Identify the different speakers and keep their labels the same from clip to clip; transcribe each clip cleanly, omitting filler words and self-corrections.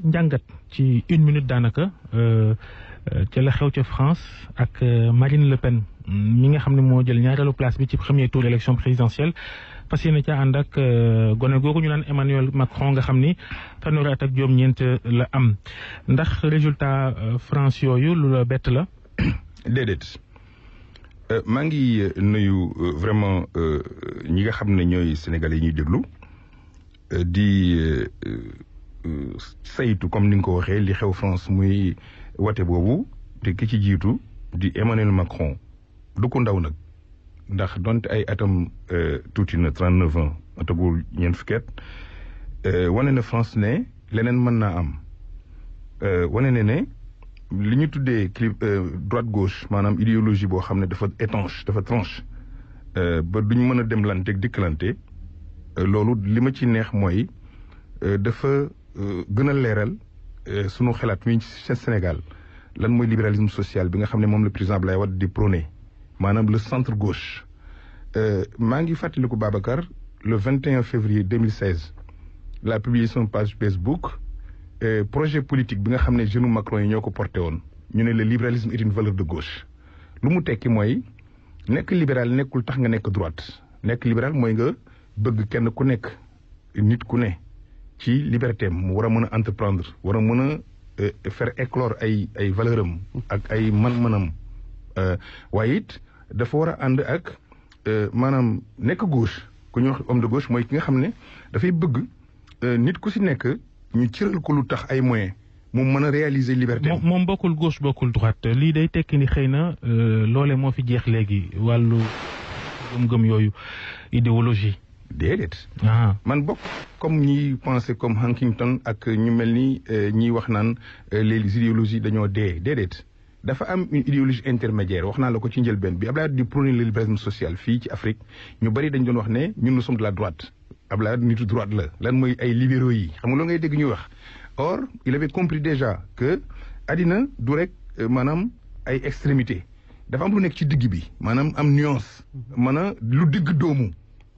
Speaker 1: njàngat ci 1 minute daanaka ca la xew ca France ak Marine Le Pen mi nga xam ne moo jël ñaareelu place bi ci premier tour élection présidentielle fas yéene ca ànd ak gone googu ñu naan Emmanuel Macron nga xam ni fanweeri at ak juróom-ñeent la am ndax résultat France yooyu lu la bett la.
Speaker 2: déedéet maa ngi nuyu vraiment ñi nga xam ne ñooy Sénégalais yi ñuy déglu di saytu comme ni nga ko waxee li xew France muy wate boobu te ki ci jiitu di Emmanuel Macron du ko ndaw nag ndax donte ay atam tuuti na 39 ans atagul ñeent fukki at wane na France ne leneen mën naa am wane ne li ñu tuddee droite gauche maanaam idéologie boo xam ne dafa étanche dafa tranche ba duñ mën a demlante dikkalante loolu li ma ci neex mooy dafa gën a leeral sunu xalaat mi ci Sénégal lan mooy libéralisme social bi nga xam ne moom le président Abdoulaye Wade di prôné maanaam le centre gauche maa ngi fàttaliku Babacar le 21 février 2016 la publié son page Facebook projet politique bi nga xam ne jeune Macron yi ñoo ko porté woon ñu ne le libéralisme est une valeur de gauche lu mu tekki mooy nekk libéral nekkul tax nga nekk droite nekk libéral mooy nga bëgg kenn ku nekk nit ku ne ci liberté am mu war a mën a entreprendre war a mën a faire éclore ay valeur am ak ay man-manam waaye it dafa war a ànd ak maanaam nekk gauche ku ñuy wax homme de gauche mooy ki nga xam ne dafay bëgg nit ku si nekk ñu cëral ko lu tax ay moyens mu mën a réaliser liberté am.
Speaker 1: moom bokkul gauche bokkul droite lii day tekki ni xëy na loole moo fi jeex léegi wàllu gëm-gëm yooyu idéologie.
Speaker 2: déedéet. man bokk comme ñiy pensé comme Huntington ak ñu mel ni ñiy wax naan les idéologies dañoo déedéet. dafa am une idéologie intermédiaire wax naa la ko ci njëlbeen bi Abdoulaye Wade di prôner le libéralisme social fii ci Afrique ñu bari dañ doon wax ne ñun nous sommes de la droite Abdoulaye Wade nitu droite la lan mooy ay libéraux yi xam nga loo ngay dégg ñuy wax or il avait compris déjà que àddina du rek maanaam ay extrémité dafa am lu nekk ci digg bi maanaam am nuance maanaam lu digg doomu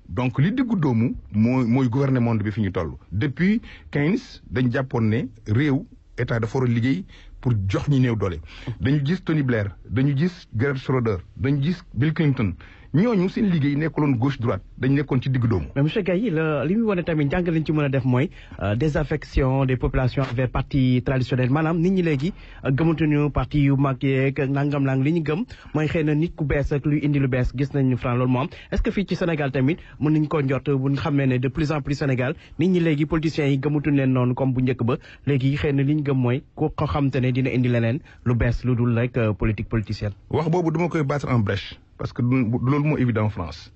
Speaker 2: donc li diggu doomu mooy gouverner monde bi fi ñu toll depuis Keynes dañ jàppoon ne réew état dafa war a liggéey pour jox ñi néew doole dañu gis Tony Blair dañu gis Gerhard Schroeder dañu gis Bill Clinton ñooñu seen liggéey nekkuloon gauche droite dañ nekkoon ci digg doomu.
Speaker 3: mais monsieur Gaye li muy wane tamit njàng lañ ci mën a def mooy désaffection des populations vers parti traditionnel maanaam nit ñi léegi gëmatuñu parti yu mag yeeg nangam li ñu gëm mooy xëy na nit ku bees ak luy indi lu bees gis nañu Franc loolu moo am est-ce que fii ci Sénégal tamit mën nañ ko njort bu ñu xamee ne de plus en plus Sénégal nit ñi léegi politiciens yi gëmatuñ leen noonu comme bu njëkk ba léegi xëy na li ñu gëm mooy ku ko xam te ne dina indi leneen lu bees lu dul rek politique politicienne.
Speaker 2: wax boobu dama koy battre en brèche. parce que loolu moo évident France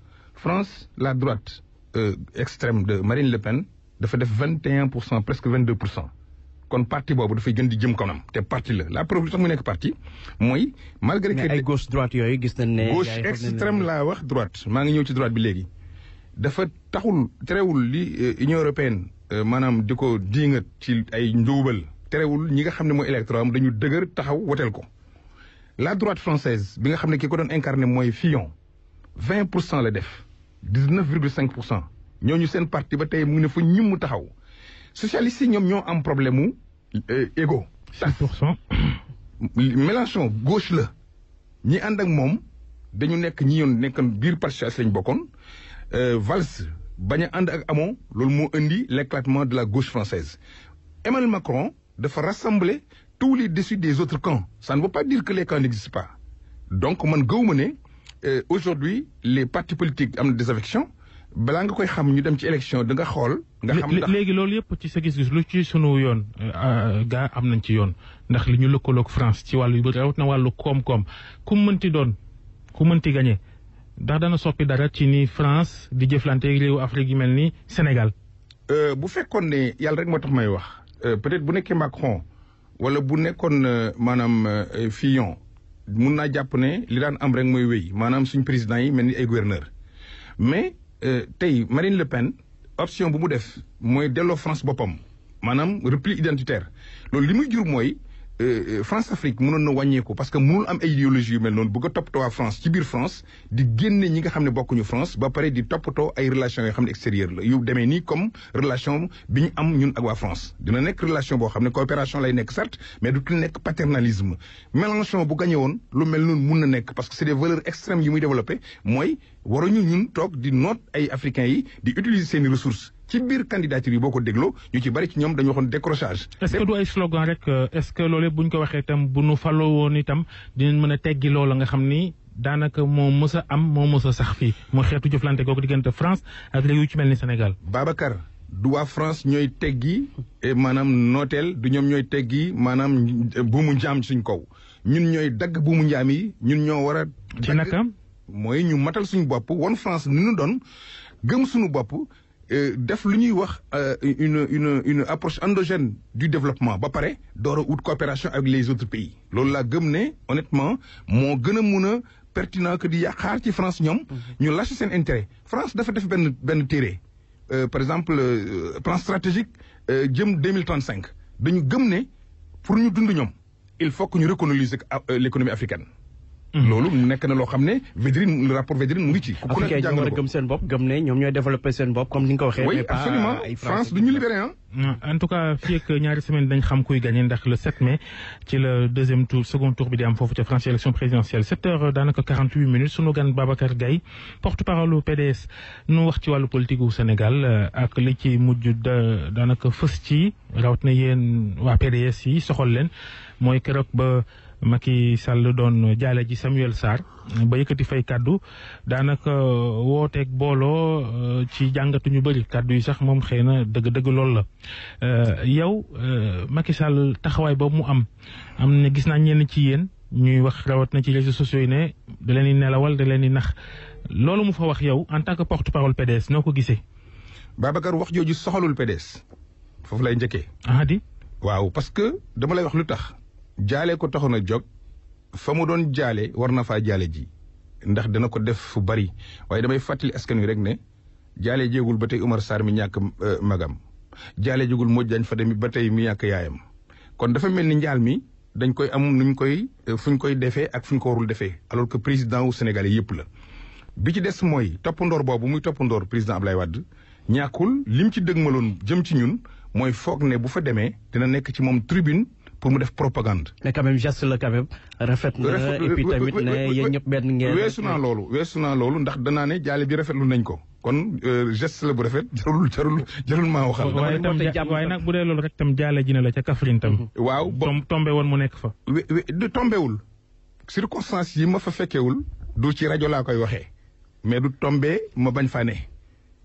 Speaker 2: la droite extrême de Marine Le Pen dafa def 21% presque 22% kon parti boobu dafay gën di jëm kanam te parti la preuve li tax mu nekk parti mooy malgré que
Speaker 3: ay gauche droite yooyu gis nañ ne
Speaker 2: gauche extrême laa wax droite maa ngi ñëw ci droite bi léegi dafa taxul terewul li Union européenne maanaam di ko diingat ci ay njuubal terewul ñi nga xam ne mooy électorat am dañu dëgër taxaw woteel ko la droite française bi nga xam ne ki ko doon incarné mooy Fillon 20% la def 19,5% ñooñu seen parti ba tey mu ne fa ñum mu taxaw socialistes yi ñoom ñoo am problème mu égo.
Speaker 1: 6%.
Speaker 2: Mélenchon gauche la ñi ànd ak moom dañu nekk ñi yoon nekkoon biir parti socialiste lañ bokkoon Valls bañ a ànd ak Hamon loolu moo indi l'éclatement de la gauche française Emmanuel Macron dafa rassembler tous les déçus des autres camps. Ça ne veut pas dire que les camps n'existent pas. Donc, man gëwuma ne aujourd'hui les partis politiques am na désaffection balaa nga koy xam ñu dem ci élection da nga xool. nga xam ndax
Speaker 1: léegi loolu yëpp ci sa gis-gis lu ci sunu yoon gaa am nañ ci yoon ndax li ñu lëkkaloog France ci wàllu yu bëri rawat na wàllu koom-koom ku mënti doon ku mënti gagné ndax dana soppi dara ci ni France di jëflante réewu Afrique yi mel ni Sénégal.
Speaker 2: bu fekkoon ne yàlla rek moo tax may wax peut-être bu nekkee Macron. wala bu nekkoon maanaam Fillon mun naa jàpp ne li daan am rek mooy wéy maanaam suñ président yi mel ni ay gouverneur mais tey Marine Le Pen option bu mu def mooy delloo France boppam maanaam repli identitaire loolu li muy jur mooy France Afrique mënoon na wàññeeku parce que mënul am ay idéologie yu mel noonu bëgg a toppatoo waa France ci biir France di génne ñi nga xam ne bokkuñu France ba pare di toppatoo ay relations yoo xam ne extérieures la yu demee nii comme relation bi ñu am ñun ak waa France dina nekk relation boo xam ne coopération lay nekk certes mais du nekk paternalisme. Mélenchon bu gagné woon lu mel noonu mun na nekk parce que c'est des valeurs extrêmes yi muy développé mooy waruñu ñun toog di noot ay africains yi di utiliser seeni ressources. ci biir candidature yi boo ko dégloo ñu ci bari ci ñoom dañu waxoon décrochage.
Speaker 1: est-ce que du ay slogan rek est-ce que loolu bu ñu ko waxee itam bu nu faloo woon itam dinañ mën a teggi loola nga xam ni daanaka moo mës a am moo mës a sax fii mu xeetu jëflante googu diggante France ak réew yu ci mel ni Sénégal.
Speaker 2: Babacar du waa France ñooy teggi maanaam nooteel du ñoom ñooy teggi maanaam buumu njaam suñ kaw ñun ñooy dagg buumu njaam yi ñun ñoo war a.
Speaker 1: ci naka
Speaker 2: mooy ñu matal suñu bopp won France ni ñu doon gëm suñu bopp. def lu ñuy wax une approche endogène du développement ba pare door a ut coopération avec les autres pays loolu laa gëm ne honnêtement moo gën a mun a pertinent que di xaar ci France ñoom ñu lâché seen intérêt France dafa def benn téere par exemple plan stratégique jëm 2035 dañu gëm ne pour ñu dund ñoom il faut que ñu recoloniser l'économie africaine loolu nekk na loo xam ne Védrine le rapport Védrine mu ngi ci.
Speaker 3: ku nekk jàng war a gëm seen bopp gëm ne ñoom ñooy développé seen bopp comme ni nga ko waxee.
Speaker 2: oui absolument France du ñu libéré ah.
Speaker 1: en tout cas fii ak ñaari semaine dañ xam kuy gagné ndax le 7 mai ci le second tour bi di am foofu ca France élection présidentielle 7 heures daanaka 48 minutes sunu gan Babacar Gaye porte-parole PDS nu wax ci wàllu politique gu Sénégal ak li ci mujj daanaka fës ci rawatina yéen waa PDS yi soxal leen mooy keroog ba. Macky Sall doon jaale ji Samuel Sarr ba yëkkati fay kaddu daanaka wooteeg booloo ci jàngatu ñu bëri kaddu yi sax moom xëy na dëgg-dëgg loolu la yow Macky Sall taxawaay boobu mu am na gis naa ñenn ci yéen ñuy wax rawat na ci réseaux sociaux yi ne da leen di nelawal da leen di nax loolu mu fa wax yow en tant que porte-parole PDS noo ko gisee.
Speaker 2: Babacar wax jooju soxalul PDS foofu lay njëkkee.
Speaker 1: ah di
Speaker 2: waaw parce que dama lay wax lu tax. jaale ko taxoon a jóg fa mu doon jaale war na faa jaale ji ndax dana ko def fu bari waaye damay fàttali askan wi rek ne jaale jéegul ba tey Oumar Sarr mi ñàkk magam jaale jéegul Modou Diagne Fada mi ba tey mi ñàkk yaayam kon dafa mel ni njaal mi dañ koy am nuñ koy fu ñu koy defee ak fu ñu ko warul defee alors que président wu Sénégalais yëpp la. bi ci des mooy toppandoor boobu muy toppandoor président Ablaye Wade ñàkkul lim ci dëgmaloon jëm ci ñun mooy foog ne bu fa demee dina nekk ci moom tribune. pour mu def propagande.
Speaker 3: mais quand même geste la quand même rafet na et puis tamit ne yéen ñëpp benn ngeen.
Speaker 2: weesu naa loolu ndax danaa ne jaale bi rafetlu nañ ko kon geste la bu rafet jarul maa waxal.
Speaker 1: waaye nag bu dee loolu rek tam jaale ji na la ca Kaffrine tam.
Speaker 2: waaw
Speaker 1: tombé woon mu nekk fa.
Speaker 2: du tombéwul circonstances yi ma fa fekkewul du ci rajo laa koy waxee mais du tombé ma bañ faa ne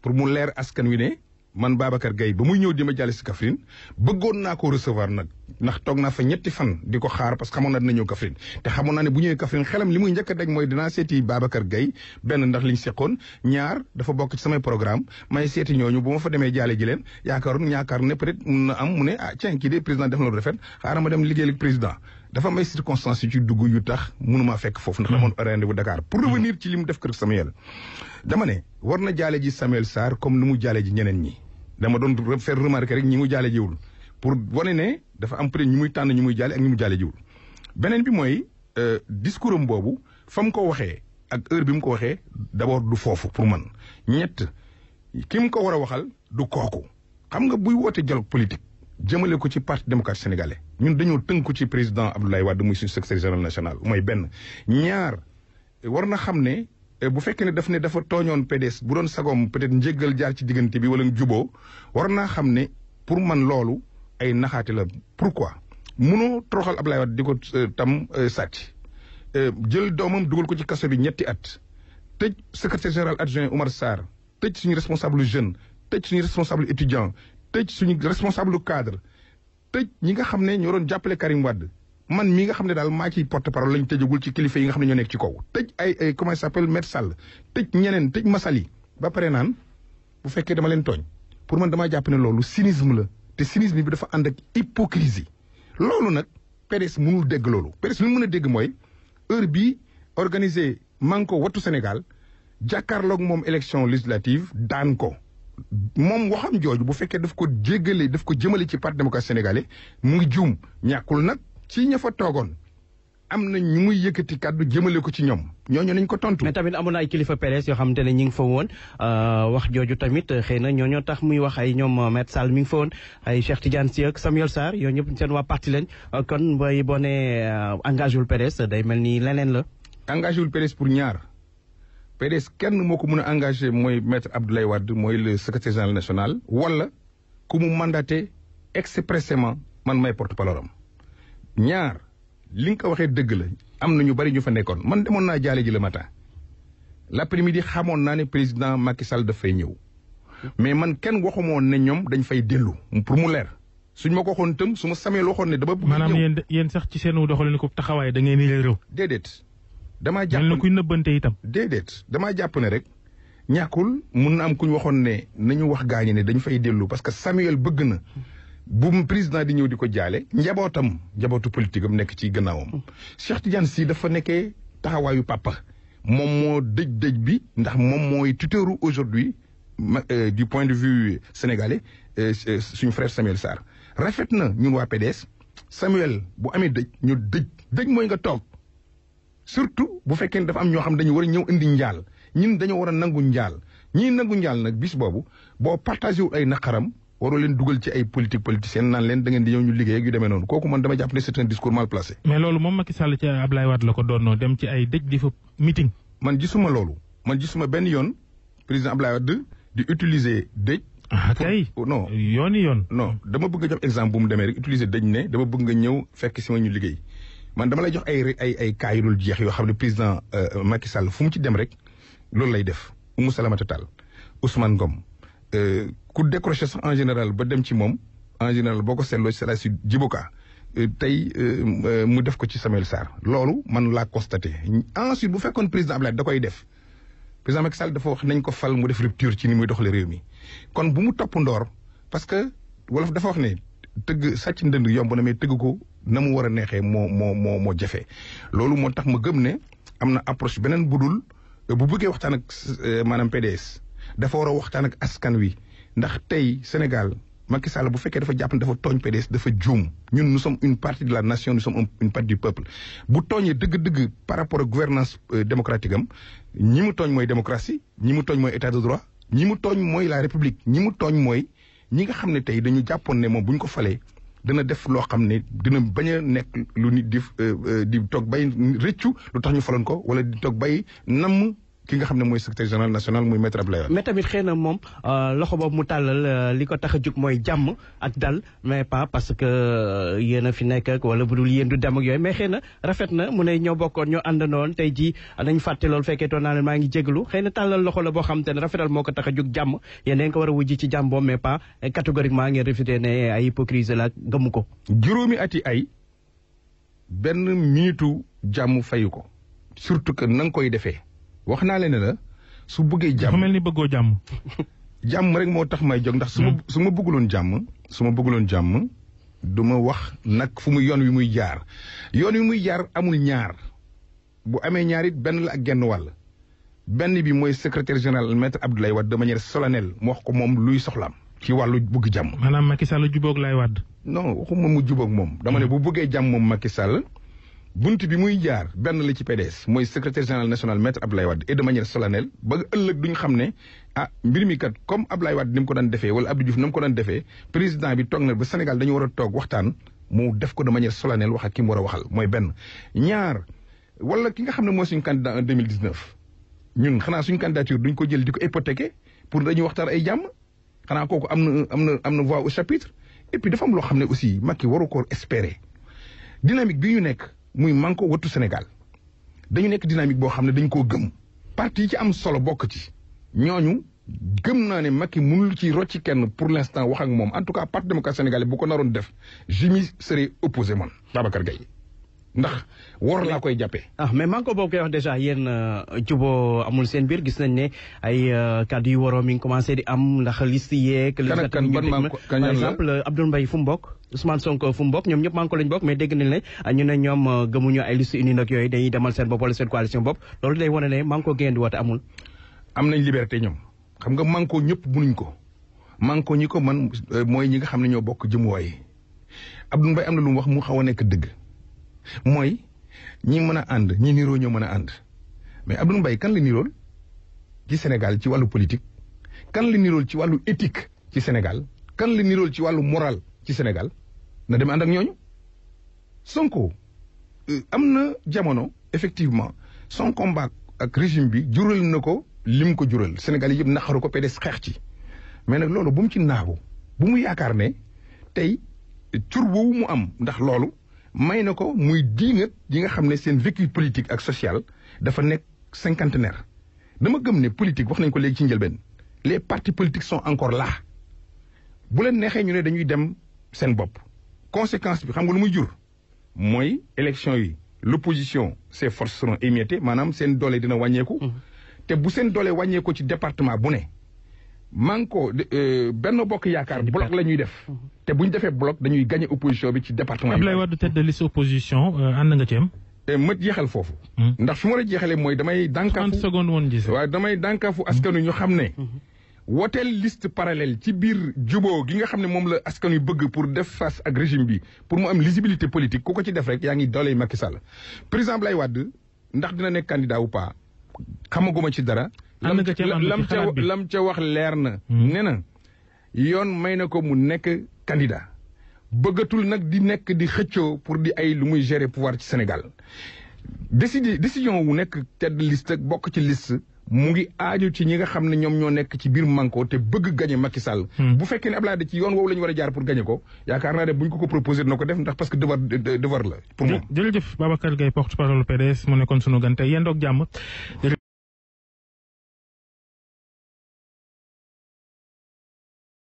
Speaker 2: pour mu leer askan wi ne. man Babacar Gaye ba muy ñëw di ma jàlle si Kaffrine bëggoon naa ko recevoir nag ndax toog naa fa ñetti fan di ko xaar parce que xamoon naa dina ñëw Kaffrine te xamoon naa ne bu ñëwee Kaffrine xelam li muy njëkk a daj mooy dinaa seeti Babacar Gaye benn ndax liñ seqoon ñaar dafa bokk ci samay programme may seeti ñooñu bu ma fa demee jaale ji leen yaakaar ne peut-être mun na am mu ne tiens kii de président def na lu rafet xaaral ma dem liggéeyal ak président dafa may circonstances yu ci dugg yu tax mënumaa fekk foofu ndax damoon rendez-vous Dakar pour revenir ci li mu def kër Samuel dama ne war na jaale ji Samuel Sarr comme ni mu jaale ji ñeneen ñi dama doon faire remarquer rek ñi mu jaale jiwul pour wane ne dafa am peut-être ñi muy tànn ñi muy jaale ak ñi mu jaale jiwul beneen bi mooy discours am boobu fa mu ko waxee ak heure bi mu ko waxee d'abord du foofu pour man ñett ki mu ko war a waxal du kooku xam nga buy woote dialogue politique jëmale ko ci parti démocratique sénégalais ñun dañoo tënku ci président Abdoulaye Wade muy suñu secrétaire général national mooy benn ñaar war na xam ne bu fekkee ne dafa tooñoon PDS bu doon sagoom peut-être njéggal jaar ci diggante bi wala juboo war naa xam ne pour man loolu ay naxaate la pourquoi mënoo toroxal Abdoulaye Wade di ko tam sàcc jël doomam dugal ko ci kaso bi ñetti at tëj secrétaire général adjoint Oumar Sarr tëj suñu responsable jeune tëj suñu responsable étudiant tëj suñu responsable cadre tëj ñi nga xam ne ñoo doon jàppale Karim Wade man mi nga xam ne daal maa ciy porte-parole lañ tëjagul ci kilifa yi nga xam ne ñoo nekk ci kaw tëj ay comment ça s'appelle Maître Sall tëj ñeneen tëj Massaly ba pare naan bu fekkee dama leen tooñ pour man damaa jàpp ne loolu cynisme la te cynisme bi dafa ànd ak hypocrisie loolu nag PDS mënul dégg loolu PDS li mu mën a dégg mooy heure bii organisé Manko Wattu Sénégal jàkkaarloog moom élection législative daan ko moom waxam jooju bu fekkee daf ko jéggale daf ko jëmale ci parti démocratique sénégalais mu ngi juum ñàkkul nag ci ña fa toogoon am na ñu muy yëkkati kàddu jëmale ko ci ñoom ñooñu nañ ko tontu.
Speaker 3: mais tamit amoon na ay kilifa PDS yoo xamante ne ñi ngi fa woon wax jooju tamit xëy na ñooñoo tax muy wax ay ñoom Maître Sall mi ngi fa woon ay Cheikh Tidiane Sy ak Samuel Sarr yooyu ñëpp seen waa parti lañ kon booy boo nee engagé wul PDS day mel ni leneen la. engagé
Speaker 2: wul PDS pour ñaar PDS kenn moo ko mën a engagé mooy Maître Abdoulaye Wade mooy le secrétaire général national wala ku mu mandaté expressément man may porte-parole am ñaar. li nga ko waxee dëgg la am na ñu bari ñu fa nekkoon man demoon naa jaale ji le matin l'après-midi xamoon naa ne président Macky Sall daf fay ñëw mais man kenn waxumoon ne ñoom dañ fay dellu pour mu leer suñ ma ko waxoon itam su ma samee waxoon ne dama bëgg
Speaker 1: maanaam yéen sax ci seen doxalin ko taxawaay da ngeen ni réew.
Speaker 2: déedéet damaa jàpp
Speaker 1: ne kuy nëbbante itam.
Speaker 2: déedéet damaa jàpp ne rek ñàkkul mun na am ku ñu waxoon ne nañu wax gaañi ne dañ fay dellu parce que Samuel bëgg na. bu président di ñëw di ko jaale njabootu politique am nekk ci gannaawam. Cheikh Tidiane Sy dafa nekkee taxawaayu papa moom moo dëj bi ndax moom mooy tuteuru aujourd'hui du point de vue sénégalais suñu frère Samuel Sarr rafet na ñun waa PDS Samuel bu amee ñu dëj mooy nga toog surtout bu fekkee ne dafa am ñoo xam dañu war a ñëw indi njaal ñun dañoo war a nangu njaal ñii nangu njaal nag bis boobu boo partagé wul ay naqaram. waroo leen dugal ci ay politicienne naan leen da ngeen di ñëw ñu liggéey ak yu demee noonu kooku man dama jàpp ne c'est un discours mal placé.
Speaker 1: mais loolu moom Macky Sall ci Abdoulaye Wade la ko doon dem ci ay dëj di fa meeting.
Speaker 2: man gisuma loolu man gisuma benn yoon président Abdoulaye Wade di utiliser dëj.
Speaker 1: kay
Speaker 2: non
Speaker 1: yoon.
Speaker 2: non dama bëgg nga jox exemple bu mu demee rek utiliser dëj ne dama bëgg nga ñëw fekk si ma ñu liggéey man dama lay jox ay cas yu dul jeex yoo xam ne président Macky Sall fu mu ci dem rek loolu lay def Oumou Salamata Tall Ousmane Ngom. ku décroché sax en général ba dem ci moom en général boo ko seetloo c'est la si Djiboka tey mu def ko ci Samuel Sarr loolu man laa constaté ensuite bu fekkoon président Abdoulaye da koy def président Macky Sall dafa wax nañ ko fal mu def rupture ci ni muy doxalee réew mi kon bu mu topp ndoor parce que wolof dafa wax ne tëgg sàcc ndënd yomb na mais tëgg ko na mu war a neexee moo jafe loolu moo tax ma gëm ne am na approche beneen budul bu bëggee waxtaan ak maanaam PDS dafa war a waxtaan ak askan wi ndax tey Sénégal Macky Sall bu fekkee dafa jàpp ne dafa tooñ PDS dafa juum ñun nous sommes une partie de la nation nous sommes une partie du peuple bu tooñee dëgg-dëgg par rapport ak gouvernance démocratique am ñi mu tooñ mooy démocratie ñi mu tooñ mooy état de droit ñi mu tooñ mooy la république ñi mu tooñ mooy ñi nga xam ne tey dañu jàppoon ne moom bu ñu ko falee dana def loo xam ne dina bañ a nekk lu nit di toog bay rëccu lu tax ñu faloon ko wala di toog bay namm ki nga xam ne mooy secrétaire général national muy maître Abdoulaye Wade.
Speaker 3: mais tamit xëy na moom loxo boobu mu tàllal li ko tax a jóg mooy jàmm ak dal mais pas parce que yéen a fi nekk ak wala bu dul yéen du dem ak yooyu mais xëy na rafet na mu ne ñoo bokkoon ñoo àndanoon tey jii nañ fàtte loolu fekkee toon naa leen maa ngi jégalu xëy na tàllal loxo la boo xam te ne rafetal moo ko tax a jóg jàmm yéen dañ ko war a wujji ci jàmm boobu mais pas catégoriquement ngeen réfuté ne ay hypocrisie la gëmu ko.
Speaker 2: juróomi ati ay benn minute jàmm fayu ko surtout que na nga koy defee. wax naa leen ne la su bëggee jàmm
Speaker 1: dafa mel ni bëggoo jàmm.
Speaker 2: jàmm rek moo tax may jóg ndax su ma bëgguloon jàmm du ma wax nag fu mu yoon wi muy jaar yoon wi muy jaar amul ñaar bu amee ñaar it benn la ak genn wàll benn bi mooy secrétaire général maître Abdoulaye Wade de manière solennelle mu wax ko moom luy soxlaam ci wàllu bëgg jàmm.
Speaker 1: maanaam Macky Sall jubóog lay Wade.
Speaker 2: non waxuma mu jubóog moom. dama ne bu bëggee jàmm moom Macky Sall. bunt bi muy jaar benn la ci PDS mooy secrétaire général national maître Abdoulaye Wade et de manière solennelle ba ëllëg duñu xam ne mbir mi kat comme Abdoulaye Wade ni mu ko daan defee wala Abdou Diouf ni mu ko daan defee président bi toog na ba Sénégal dañu war a toog waxtaan mu def ko de manière solennelle wax ak ki mu war a waxal mooy benn. ñaar wala ki nga xam ne mooy suñu candidat en 2019 ñun xanaa suñu candidature duñ ko jël di ko hypothéquer pour dañuy waxtaan ay jàmm xanaa kooku am na voix au chapitre et puis dafa am loo xam ne aussi Macky waru ko espérer dynamique bi ñu nekk. muy Manko Wattu Sénégal dañu nekk dynamique boo xam ne dañ koo gëm parti yi ci am solo bokk ci ñooñu gëm naa ne Macky mënul ci rocci kenn pour l'instant wax ak moom en tout cas parti démocratique sénégalais bu ko naroon def je m'y serais opposé man Babacar Gaye ndax war laa koy jàppee.
Speaker 3: mais Manko boobu koy wax déjà yéen juboo amul seen biir gis nañ ne ay kàddu yu waroo mi ngi commencé di am ndax liste yeeg.
Speaker 2: kan
Speaker 3: par exemple Abdoul Mbaye fu mu bokk Ousmane Sonko fu mu bokk ñoom ñëpp Manko lañ bokk mais dégg nañ ne ñu ne ñoom gëmuñu ay liste unie nag yooyu dañuy demal seen bopp wala seen coalition bopp loolu day wane ne Manko ngeen di woote amul.
Speaker 2: am nañ liberté ñoom xam nga Manko ñëpp mënuñ ko Manko ñi ko man mooy ñi nga xam ne ñoo bokk jëmuwaay Abdoul Mbaye am na lu mu wax mu xaw a nekk dëgg mooy ñi mën a ànd ñi niroo ñoo mën a ànd mais Abdoul Mbaye kan la nirool ci Sénégal ci wàllu politique kan la nirool ci wàllu éthique ci Sénégal kan la nirool ci wàllu moral ci Sénégal na dem ànd ak ñooñu Sonko am na jamono effectivement son combat ak régime bi jural na ko lim ko jural Sénégal yi yëpp naqaru ko PDS xeex ci mais nag loolu bu mu ci naagu bu mu yaakaar ne tey cur boobu mu am ndax loolu may na ko muy diingat yi nga xam ne seen vécu politique ak social dafa nekk cinquantenaire dama gëm ne politique wax nañ ko léegi ci njëlbeen les partis politiques sont encore là bu leen neexee ñu ne dañuy dem seen bopp conséquence bi xam nga lu muy jur mooy élection yi l'opposition ses forces seront émiettées maanaam seen doole dina wàññeeku te bu seen doole wàññeeku ci département bu ne manko benn bokk yaakaar bloc la ñuy def te bu ñu defee bloc dañuy gagner opposition bi ci département yi.
Speaker 1: Abdoulaye Wade tête de liste opposition ànd nga ci am.
Speaker 2: ma jeexal foofu. ndax fi ma la jeexalee mooy damay. dànkaafu
Speaker 1: 30 secondes woon gis.
Speaker 2: waaw damay dànkaafu askanu ñu xam ne. woteel liste parallèle ci biir juboo gi nga xam ne moom la askan wi bëgg pour def face ak régime bi pour mu am lisibilité politique ku ko ci def rek yaa ngi dooley Macky Sall président Abdoulaye Wade ndax dina nekk candidat ou pas xamaguma ci dara. lam ca wax leer na. nee na yoon may na ko mu nekk candidat bëggatul nag di nekk di xëccoo pour di ay lu muy gérer pouvoir ci Sénégal décision wu nekk tête de liste bokk ci liste. mu ngi aaju ci ñi nga xam ne ñoom ñoo nekk ci biir manko te bëgg gagné Macky Sall. bu fekkee ne Abdoulaye ci yoon woowu la ñu war a jaar pour gagné ko yaakaar naa ne bu ñu ko proposé dina ko def ndax parce que devoir la pour moom.
Speaker 1: jërëjëf Babacar Gaye porte-parole PDS mu nekkoon sunu gan tey yéen doog jàmm.